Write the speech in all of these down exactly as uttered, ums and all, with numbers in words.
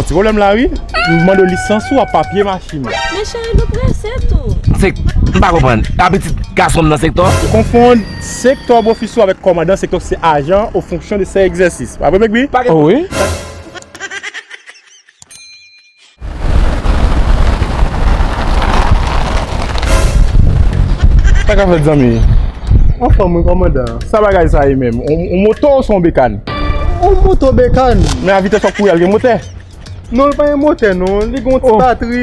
Ti pwoblèm la, wi. M mande w lisans ou ak papye machin ou. Men cheri, nou prese tou. Se, m pa konprann. Apitit gason m nan sektò? Ou konfonn sektò bofis ou avèk kòmandan sektò, se ajan o fonksyon de sè egzèsis. Pa vre, Megbi? Oh, wi. Sa k ap fèt, zanmi? Anfòm, wi, kòmandan. Sa bagay sa ye menm? On, on moto ou se on bekàn? On moto bekàn. Men a vitès w ap kouri a, l gen motè? Non, li pa gen motè, non. Li gen yon ti batri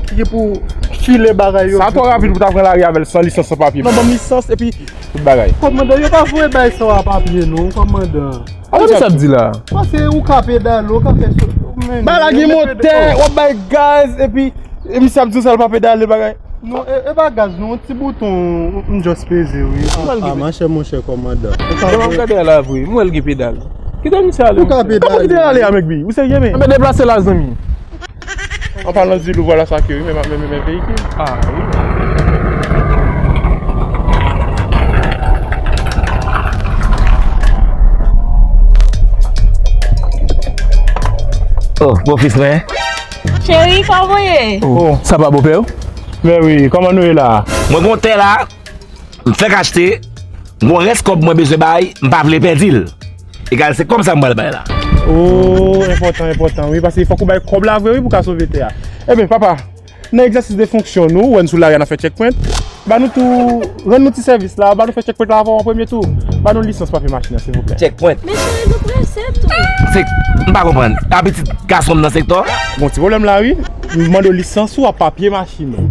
ki pou file bagay yo. Sa twò rapid pou ta pran lari avè l san lisans, san papye. Non, ban m lisans epi tout bagay. Kòmandan, yo pa voye bay sa yo a papye, non, kòmandan. Sa misye ap di la? Paske ou ka pedale, ou ka fè so, men, bay la gen motè, w ap bay gaz, epi, e misye ap di w sa l pa pedale, bagay. Non, e, e pa gaz, non, yon ti bouton, m just peze, wi. Ah, monchè, monchè, kòmandan. Ou ka gade la, vre, m wè l gen pedal. Kite misye ale. Ou ka pedale. Kòman kite l ale, Megbi? Ou serye, men? Anben, deplase la, zanmi. An palan di l, ou vwala sa ke wi, men, men, men, men veyikil. Ah, wi. Oh, bofis mwen. Cheri, kòman w ye? Oh, sa pa bopè w? Men wi, kòman nou ye la? Mwen gon tè la. M fèk achte, gon rès kòb mwen bezwen bay, m pa vle pèdi l. Egal, se kòb sa m pral bay la. Oh, enpòtan, enpòtan, wi, paske fòk ou bay kòb la vre, wi, pou ka sove tè a. Eben, papa, nan egzèsis de fonksyon nou, ou wè n sou lari a, n ap fè checkpoint. Ba nou tou, rann nou ti sèvis la, ba nou fè checkpoint la avan an premye tou. Ba nou lisans, papye machin nan, silvouplè. Checkpoint? Men cheri, nou prese tou. Se, m pa konprann. Apitit gason m nan sektò? Gon ti pwoblèm la, wi. M mande w lisans ou ak papye machin ou.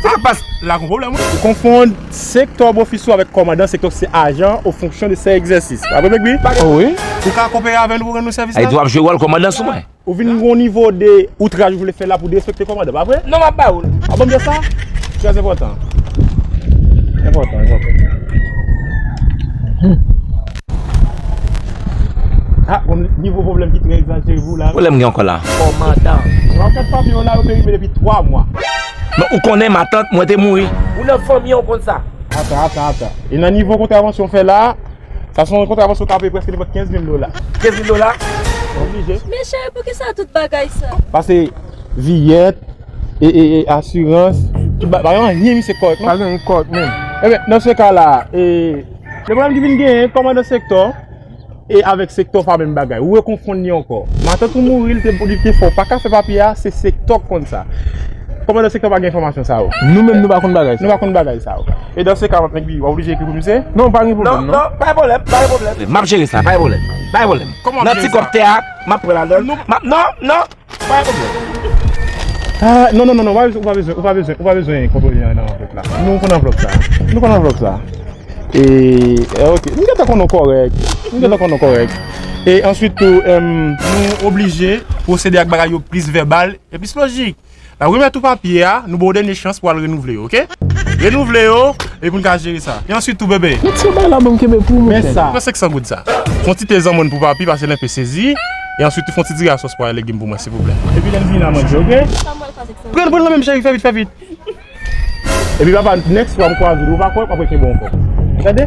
Sa k ap pase la, gon pwoblèm, wi. Ou konfonn sektò bofis ou avèk kòmandan sektò, se ajan o fonksyon de sè egzèsis. Pa vre, Megbi? Oh, wi. Ou ka kopere avè nou pou rann nou sèvis la? Ay di w ap jwe wòl kòmandan sou mwen. Ou vin gon nivo de outraj ou vle fè la pou derespekte kòmandan, pa vre? Non, m ap ba ou l. A, ban m di sa? Trè enpòtan. Enpòtan, enpòtan. Ah, bon, nivo pwoblèm ki trè egzajere pou la. Pwoblèm gen ankò la. Kòmandan. Anfèt, papye yo la, yo perime depi twa mwa. Men ou konnen matant mwen te mouri. Ou nan fanmi an, ou konn sa. Ata, ata, ata. E nan nivo kontravansyon w fè la, sa se yon kontravansyon k ap prèske nenpòt kenz mil dola. Kenz mil dola? Oblije. Men cheri, poukisa tout bagay sa? Pase viyèt, e, e, e, asirans, tout ba-, pa gen anyen misye kòrèk, non? Pa gen anyen kòrèk menm. Eben, nan se ka la, e, le pwoblèm ki vin genyen, kòmandan sektò, e avèk sektò pa menm bagay. Ou rekonfonn li ankò. Matant ou mouri, li te, li te fè w pa ka fè papye a, se sektò k konn sa. Kòmandan sektò pa gen enfòmasyon sa yo. Nou menm, nou pa konn bagay sa. Nou pa konn bagay sa yo. E nan se ka, Megbi, w oblije ekri pou misye? Non, pa gen pwoblèm, non. Non, non, pa gen pwoblèm, pa gen pwoblèm. M ap jere sa, pa gen pwoblèm. Pa gen pwoblèm. Kòman w ap jere sa? Nan ti kòb tè a, m ap pran ladan l. M ap, non, non. Pa gen pwoblèm. Ah, non, non, non, non, ou pa bezwen, ou pa bezwen, ou pa bezwen, ou pa bezwen kontwole nan anvlòp la. Nou konn anvlòp sa. Nou konn anvlòp sa. E, e, ok. M gentan konnen w kòrèk. M gentan konnen w kòrèk. E answit tou, em, nou oblije pwosede ak bagay yo plis vèbal e plis lojik. N ap remèt ou papye a, nou ba w dènye chans pou w al renouvle yo, oke? Renouvle yo, epi pou n ka jere sa. E answit tou, bebe. Mete bagay la ban m kenbe pou mwen. Men sa. Pran senk san goud sa. Fè yon ti te zanmonn pou papi, pase l enpe sezi. E answit tou, fè yon ti diri a sòs pwa e legim pou mwen, silvouplè. Epi lè n vini a manje, oke? Sa mwen fè senk san goud. Pran, pran nan men m, cheri, fè vit, fè vit. Epi papa, next fwa m kwaze w, ou pa kwè, m ap kenbe w ankò. Gade.